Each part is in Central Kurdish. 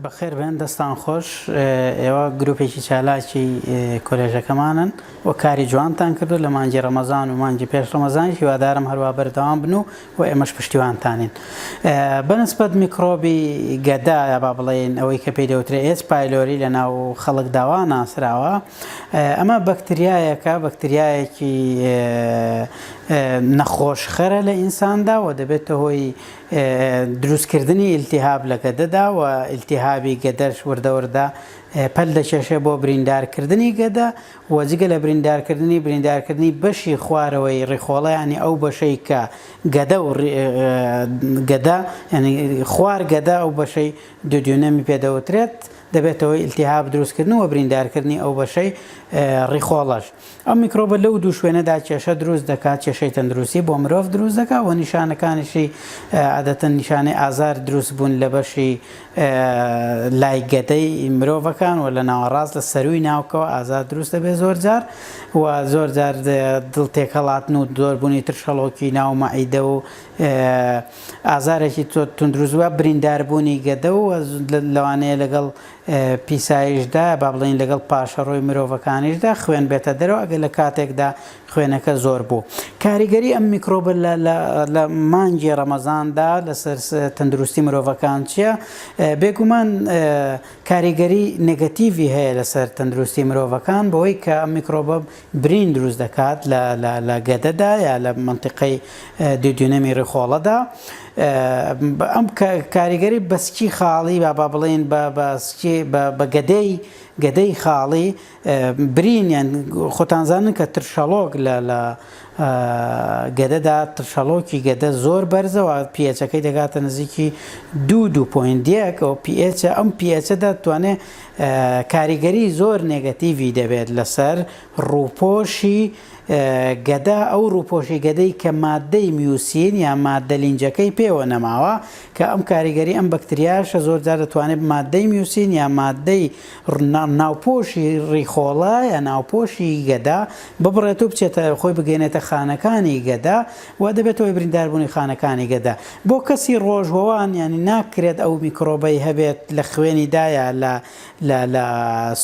بەخێر بێن دەستان خۆش ئێوە گروپێکی چالاکی کۆلێژەکەمانن و کاری جوانتان کردو لە مانگی ڕەمەزان و مانگی پێش ڕەمەزانیش هیوادارم هەروا بەردەوام بن و و ئێمەش پشتیوانتانین بەنسبەت میکرۆبی گەدە یا با بڵێین ئەوەی کە پێی دەوترێ H. pylori لە ناو خەڵکدا وا ناسراوە ئەمە بەکتریایەکە بەکتریایەکی نەخۆشخەرە لە ئینساندا و دەبێتە هۆی دروستکردنی ئیلتیهاب لە گەدەدا و ئیلتیهابی گەدەش وردە وردە پەل دەکێشێ بۆ بریندارکردنی گەدە و جگە لە بریندارکردنی بریندارکردنی بەشی خوارەوەی ڕیخۆڵە یانی ئەو بەشەی کە گەدە و گەدە یانی خوار گەدە ئەو بەشەی duodenum ی پێ دەوترێت دەبێتە هۆی ئیلتیهاب دروستکردن و بریندارکردنی ئەو بەشەی ڕیخۆڵەش. ئەم میکرۆبە لەو دوو شوێنەدا کێشە دروست دەکات، کێشەی تەندروستی بۆ مرۆڤ دروست دەکات و نیشانەکانیشی عادەتەن نیشانەی ئازار دروست بوون لە بەشی لای گەدەی مرۆڤەکان و لە ناوەڕاست لە سەرووی ناوکەوە ئازار دروست دەبێت زۆر جار و زۆر جار دڵ تێکهەڵاتن و زۆربوونی ترشەڵۆکی ناو مەعیدە و ئازارێکی توند دروست بووە برینداربوونی گەدە و لەوانەیە لەگەڵ پیساییشدا، با بڵێین لەگەڵ پاشەڕۆی مرۆڤەکانیشدا خوێن بێتە دەرەوە ئەگەر لە کاتێکدا خوێنەکە زۆر بوو. کاریگەری ئەم میکرۆبە لە لە لە مانگی ڕەمەزاندا لەسەر تەندروستی مرۆڤەکان چییە؟ بێگومان کاریگەری نێگەتیڤی هەیە لەسەر تەندروستی مرۆڤەکان بەوەی کە ئەم میکرۆبە برین دروست دەکات لە لە لە گەدەدا یا لە مەنتیقەی duodenum ی ڕیخۆڵەدا ئەم کاریگەری بە سکی خاڵی با با بڵێین بە بە سکی بە بە گەدەی گەدەی خاڵی برین یان خۆتان زانن کە ترشەڵۆک لە لە گەدەدا ترشەڵۆکی گەدە زۆر بەرزەوە pH ەکەی دەگاتە نزیکی دوو دوو point یەک ئەو pH ە ئەم pH ە دەتوانێت کاریگەری زۆر نێگەتیڤی دەبێت لەسەر ڕووپۆشی گەدە، ئەو ڕووپۆشی گەدەی کە ماددەی mucin یا ماددە لینجەکەی پێوە نەماوە، کە ئەم کاریگەری ئەم بەکتریاشە زۆر جار دەتوانێت ماددەی mucin یا ماددەی ناوپۆشی ڕیخۆڵە یا ناوپۆشی گەدە ببڕێت و بچێتە خۆی بگەێنێتە خانەکانی گەدە و دەبێتە هۆی برینداربوونی خانەکانی گەدە. بۆ کەسی ڕۆژوەوان یانی ناکرێت ئەو میکرۆبەی هەبێت لە خوێنیدا یا لە لە لە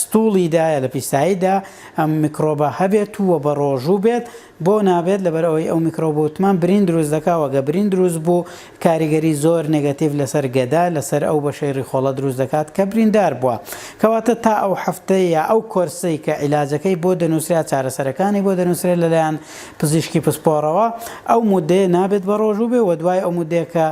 stool یدا یا لە پیساییدا ئەم میکرۆبە هەبێت و بە ڕۆژوو بێت بۆ نابێت لەبەر ئەوەی ئەو میکرۆبە وتمان برین دروست دەکا و گە برین دروست بوو کاریگەری زۆر نێگەتیڤ لەسەر گەدە لەسەر ئەو بەشەی ڕیخۆڵە دروست دەکات کە بریندار بووە کەواتە تا ئەو هەفتەی یا ئەو کۆرسەی کە عیلاجەکەی بۆ دەنووسرێ چارەسەرەکانی بۆ دەنووسرێت لەلایەن پزیشکی پسپۆڕەوە ئەو مودەیە نابێت بە ڕۆژوو بێ و دوای ئەو مودەیە کە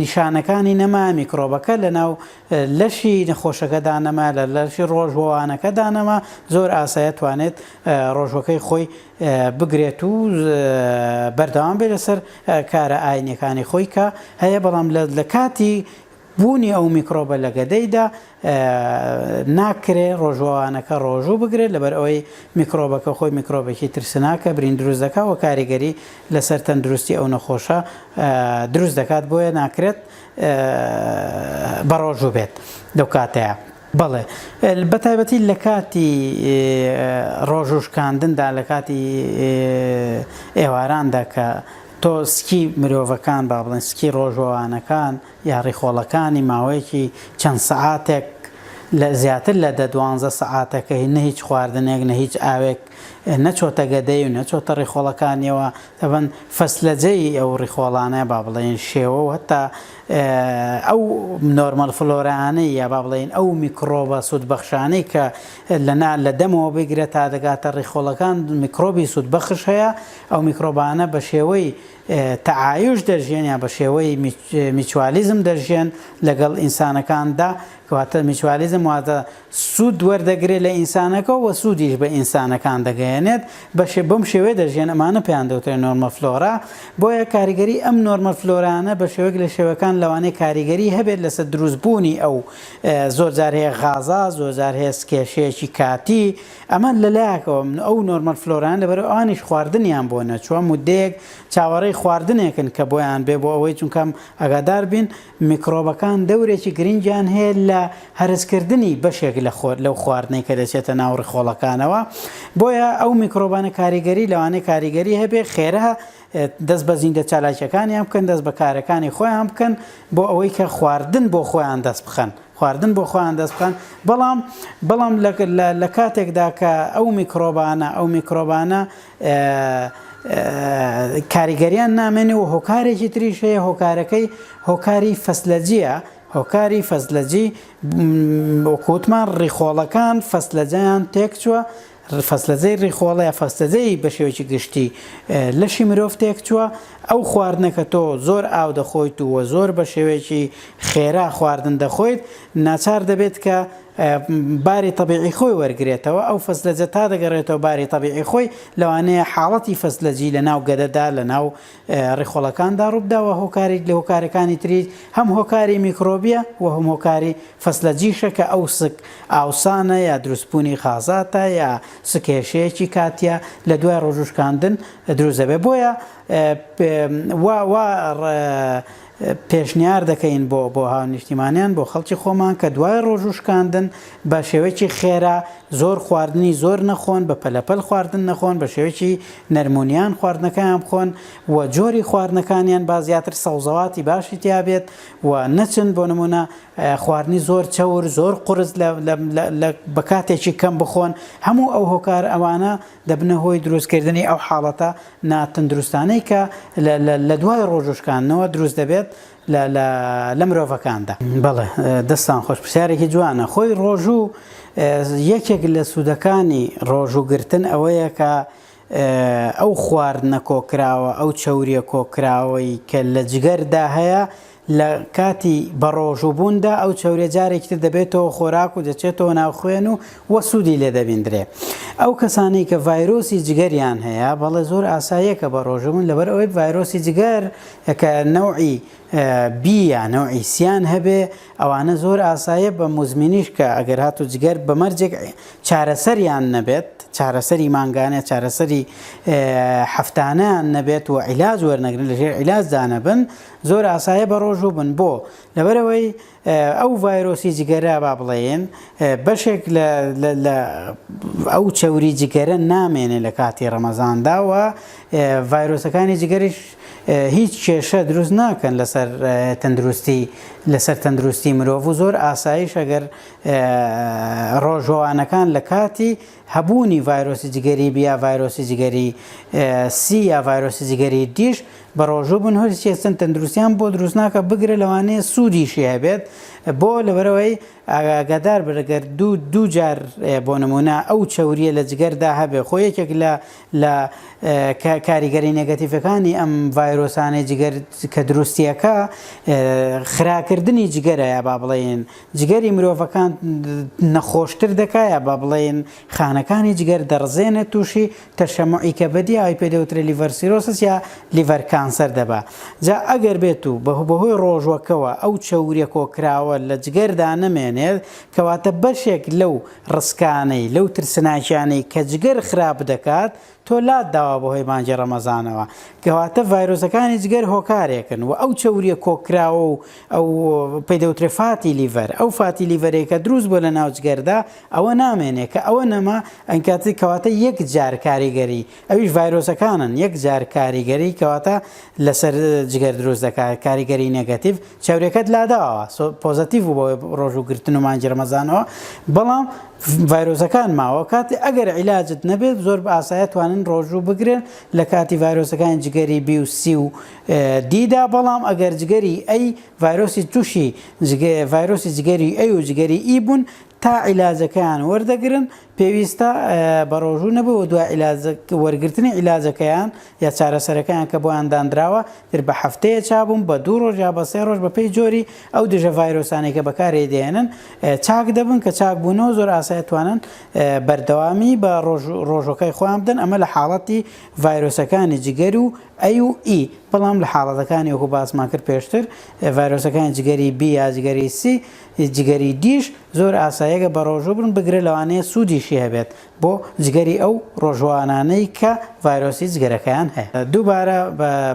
نیشانەکانی نەما میکرۆبەکە لەناو لەشی نەخۆشەکەدا نەما لە لەشی ڕۆژوەوانەکەدا نەما زۆر ئاسایە توانێت ڕۆژوەکەی خۆی بگرێت و بەردەوام بێت لەسەر کارە ئاینیەکانی خۆی کە هەیە بەڵام لە کاتی بوونی ئەو میکرۆبە لە گەدەیدا ناکرێ ڕۆژوەوانەکە ڕۆژوو بگرێت لەبەر ئەوەی میکرۆبەکە خۆی میکرۆبێکی ترسناکە برین دروست دەکات و کاریگەری لەسەر تەندروستی ئەو نەخۆشە دروست دەکات بۆیە ناکرێت بەڕۆژوو بێت لەو کاتەیە. بەڵێ بەتایبەتی لە کاتی ڕۆژوو شکاندندا لە کاتی ئێواراندا کە تۆ سکی مرۆڤەکان با بڵێن سکی ڕۆژوەوانەکان یا ڕیخۆڵەکانی ماوەیەکی چەند سەعاتێک لە زیاتر لە دە دوانزە سەعاتەکە نە هیچ خواردنێک نە هیچ ئاوێک نەچۆتە گەدەی و نەچۆتە ڕیخۆڵەکانیەوە تەبەن فەسلەجەی ئەو ڕیخۆڵانە با بڵێین شێوە و هەتا ئەو normal flora انەی یا با بڵێین ئەو میکرۆبە سوودبەخشانەی کە لە نا لە دەمەوە بگرە تا دەگاتە ڕیخۆڵەکان میکرۆبی سوودبەخش هەیە ئەو میکرۆبانە بە شێوەی تەعایوش دەژیێن یا بە شێوەی mutualism دەژیێن لەگەڵ ئینسانەکاندا کەواتە mutualism واتە سوود وەردەگرێت لە ئینسانەکە و سوودیش بە ئینسانەکان دەگەیەنێت، بەشێ بەم شێوەیە دەژیەن ئەمانە پێیان دەوترێت normal flora، بۆیە کاریگەری ئەم normal flora انە بە شێوەیەک لە شێوەکان لەوانەیە کاریگەری هەبێت لەسەر دروست بوونی ئەو زۆر جار هەیە غازا زۆر جار هەیە سکێشەیەکی کاتی ئەمە لەلایەکەوە ئەو normal flora انە لەبەر ئەوانیش خواردنیان بۆ نەچووە مودەیەک چاوەڕێی. خواردنێکن کە بۆیان بێ بۆ ئەوەی چونکەم ئاگادار بین میکرۆبەکان دەورێکی گرنگیان هەیە لە هەرسکردنی بەشێک لە خۆر لەو خواردنەی کە دەچێتە ناو ڕیخۆڵەکانەوە بۆیە ئەو میکرۆبانە کاریگەری لەوانەیە کاریگەری هەبێ خێرا دەست بە زیندە چالاکیەکانیان بکەن دەست بە کارەکانی خۆیان بکەن بۆ ئەوەی کە خواردن بۆ خۆیان دەست بخەن خواردن بۆ خۆیان دەست بخەن بەڵام بەڵام لە کاتێکدا کە ئەو میکرۆبانە ئەو میکرۆبانە کاریگەریان نامێنێ و هۆکارێکی تریش هەیە هۆکارەکەی هۆکاری فەسلەجیە هۆکاری فەسلەجی وەکوتمان ڕیخۆڵەکان فەسلەجیان تێکچووە فەسلەجەی ڕیخۆڵە یا فەسلەجەی بە شێوەیەکی گشتی لەشی مرۆڤ تێکچووە ئەو خواردنە کە تۆ زۆر ئاو دەخۆیت و زۆر بە شێوەیەکی خێرا خواردن دەخۆیت ناچار دەبێت کە باری تەبیعی خۆی وەرگرێتەوە، ئەو فەسلەجە تا دەگەڕێتەوە باری تەبیعی خۆی، لەوانەیە حاڵەتی فەسلەجی لە ناو گەدەدا، لە ناو ڕیخۆڵەکاندا ڕووبدا و هۆکاری لە هۆکارەکانی تری هەم هۆکاری میکرۆبیە و هەم هۆکاری فەسلەجیشە کە ئەو سک ئاوسانە یا دروستبوونی غازاتە یا سکهێشەیەکی کاتیە لە دوای ڕۆژووشکاندن دروست دەبێت بۆیە وا وا پێشنیار دەکەین بۆ بۆ هاونیشتیمانیان بۆ خەڵکی خۆمان کە دوای ڕۆژوو شکاندن بە شێوەیەکی خێرا زۆر خواردنی زۆر نەخۆن بە پەلەپەل خواردن نەخۆن بە شێوەیەکی نەرمونیان خواردنەکەیان بخۆن و جۆری خواردنەکانیان با زیاتر سەوزەواتی باشی تیا بێت و نەچن بۆ نمونە خواردنی زۆر چەور زۆر قورس لە بە کاتێکی کەم بخۆن هەموو ئەو هۆکار ئەوانە دەبنە هۆی دروستکردنی ئەو حاڵەتە ناتەندروستانەی کە لە دوای ڕۆژووشکاندنەوە دروست دەبێت لە مرۆڤەکاندا. بەڵێ دەستان خۆش پرسیارێکی جوانە خۆی ڕۆژوو یەکێک لە سوودەکانی ڕۆژوو گرتن ئەوەیە کە ئەو خواردنە کۆکراوە ئەو چەوریە کۆکراوەی کە لە جگەردا هەیە لە کاتی بەڕۆژووبووندا ئەو چەوریە جارێکی تر دەبێتەوە خۆراک و دەچێتەوە ناو خوێن و وە سوودی لێ دەبیندرێ. ئەو کەسانەی کە ڤایرۆسی جگەریان هەیە بەڵێ زۆر ئاساییە کە بەڕۆژووبن لەبەر ئەوەی ڤایرۆسی جگەر کە نەوعی بی یا نەوعی سیان هەبێ ئەوانە زۆر ئاساییە بە موزمینیش کە ئەگەر هاتوو جگەر بە مەرجێک چارەسەریان نەبێت چارەسەری مانگانە چارەسەری هەفتانەیان نەبێت و عیلاج وەرنەگرن لەژێر عیلاجدا نەبن زۆر ئاسایە بەڕۆژوو بن بۆ؟ لەبەرئەوەی ئەو ڤایرۆسی جگەرە با بڵێین بەشێک لە ئەو چەوری جگەرە نامێنێ لە کاتی ڕەمەزاندا و ڤایرۆسەکانی جگەریش هیچ کێشە دروست ناکەن لەسەر تەندروستی لەسەر تەندروستی مرۆڤ و زۆر ئاسایش ئەگەر ڕۆژوانەکان لە کاتی هەبوونی ڤایرۆسی جگەری بی یا ڤایرۆسی جگەری سی یا ڤایرۆسی جگەری دیش بە ڕۆژوو بن هیچ چێستن تەندروستیان بۆ دروست ناکە بگرە لەوانەیە سوودیشی هەبێت بۆ لەبەرەوەی ئاگادار بن گەر دوو دوو جار بۆ نمونە ئەو چەوریە لە جگەردا هەبێ خۆ یەکێک لە لە کاریگەری نێگەتیڤەکانی ئەم ڤایرۆسانەی جگەر کە دروستیەکە خراکردنی جگەرە یا با بڵێین جگەری مرۆڤەکان نەخۆشتر دەکا یا با بڵێین خانەکانی جگەر دەڕزێنێت تووشی تەشەموعی کەبدی ئەوەی پێ دەوترێ liver cirrhosis یا liver cancer دەبا جا ئەگەر بێت و بەهۆی ڕۆژوەکەوە ئەو چەوریە کۆکراوە لە جگەردا نەمێنێت کەواتە بەشێک لەو ڕسکانەی لەو ترسناکیانەی کە جگەر خراپ دەکات تۆ لات داوە بەهۆی مانگی ڕەمەزانەوە کەواتە ڤایرۆسەکانی جگەر هۆکارێکن و ئەو چەوریە کۆکراوە و ئەو پێی دەوترێ fatty liver ئەو fatty liver ێک کە دروست بووە لە ناو جگەردا ئەوە نامێنێ کە ئەوە نەما ئەنکاتی کەواتە یەک جار کاریگەری ئەویش ڤایرۆسەکانن یەک جار کاریگەری کەواتە لەسەر جگەر دروست دەکات کاریگەری negative چەورەکەت لاداوە positive بوو بەوەی ڕۆژوو گرتن و مانگی ڕەمەزانەوە بەڵام ڤایرۆسەکان ماوە کاتی ئەگەر عیلاجت نەبێت زۆر بە ئاسایە توانن ڕۆژوو بگرن لە کاتی ڤایرۆسەکانی جگەری بی و سی و دیدا بەڵام ئەگەر جگەری ئەی ڤایرۆسی تووشی ڤایرۆسی جگەری ئەی و جگەری ئی بوون تا عیلاجەکەیان وەردەگرن پێویستە بەڕۆژوو نەبن و دوای عیلاج وەرگرتنی عیلاجەکەیان یا چارەسەرەکەیان کە بۆیان داندراوە تر بە هەفتەیە چابوون بە دوو ڕۆژ یا بە سێ ڕۆژ بە پێی جۆری ئەو دژە ڤایرۆسانەی کە بەکارێ دێنن چاک دەبن کە چاک بوونەوە زۆر ئاسایە توانن بەردەوامی بە ڕۆژ ڕۆژەکەی خۆیان بدەن ئەمە لە حاڵەتی ڤایرۆسەکانی جگەر و ئەی و ئی بەڵام لە حاڵەتەکانی وەکو باسمان کرد پێشتر ڤایرۆسەکانی جگەری بی یا جگەری سی جگەری دیش زۆر ئاساییە بەڕۆژوو بن بگرە لەوانەیە سوودیشی. سوودیشی هەبێت بۆ جگەری ئەو ڕۆژووانانەی کە ڤایرۆسی جگەرەکەیان هەیە. دووبارە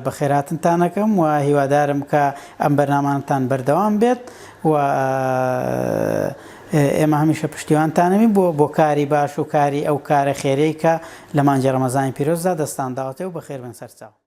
بەخێرهاتنتان ئەکەم و هیوادارم کە ئەم بەرنامانەتان بەردەوام بێت و ئێمە هەمیشە پشتیوانتانەبین بۆ بۆ کاری باش و کاری ئەو کارە خێرەی کە لە مانگی ڕەمەزانی پیرۆزدا دەستان داوەتێ و بەخێربێن سەرچاو.